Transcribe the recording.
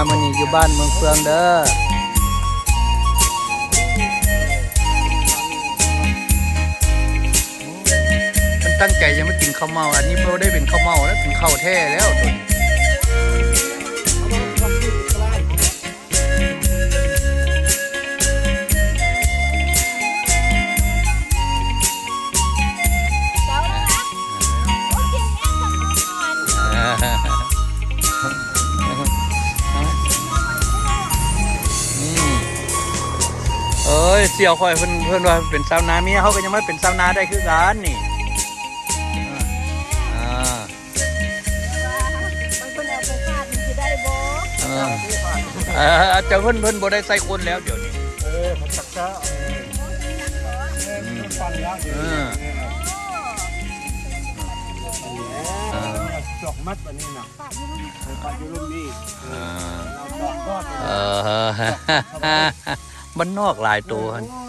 ມື້ນີ້ຢູ່ບ້ານເມືອງເຟືອງເດີ. ເພິ່ນຕັ້ງໃຈຈະມາກິນເຂົ້າເໝົາ, ອັນນີ້ບໍ່ໄດ້ເປັນເຂົ້າເໝົາແລ້ວ, ເປັນເຂົ້າແທ້ແລ້ວໂຕນີ້. ອືມ ເອີຍ ສ່ຽວຂ້ອຍເພິ່ນ ເພິ່ນວ່າເປັນຊາວນາ, ເມຍເຮົາກໍຍັງມາເປັນຊາວນາໄດ້ຄືກັນນີ້. ອ່າ ເອີ ເອີ ເຈົ້າເພິ່ນ ເພິ່ນບໍ່ໄດ້ໃຊ້ຄົນແລ້ວດຽວນີ້. ເອີ ເພິ່ນຈັກຈະ ເອີ ເອີ ເອີ ເອີ ຈອກມັດອັນນີ້ນະ ປະຢູ່ລຸ່ມນີ້ ອ່າ ເອີ ບ້ານນອກຫຼາຍໂຕຫັ້ນ.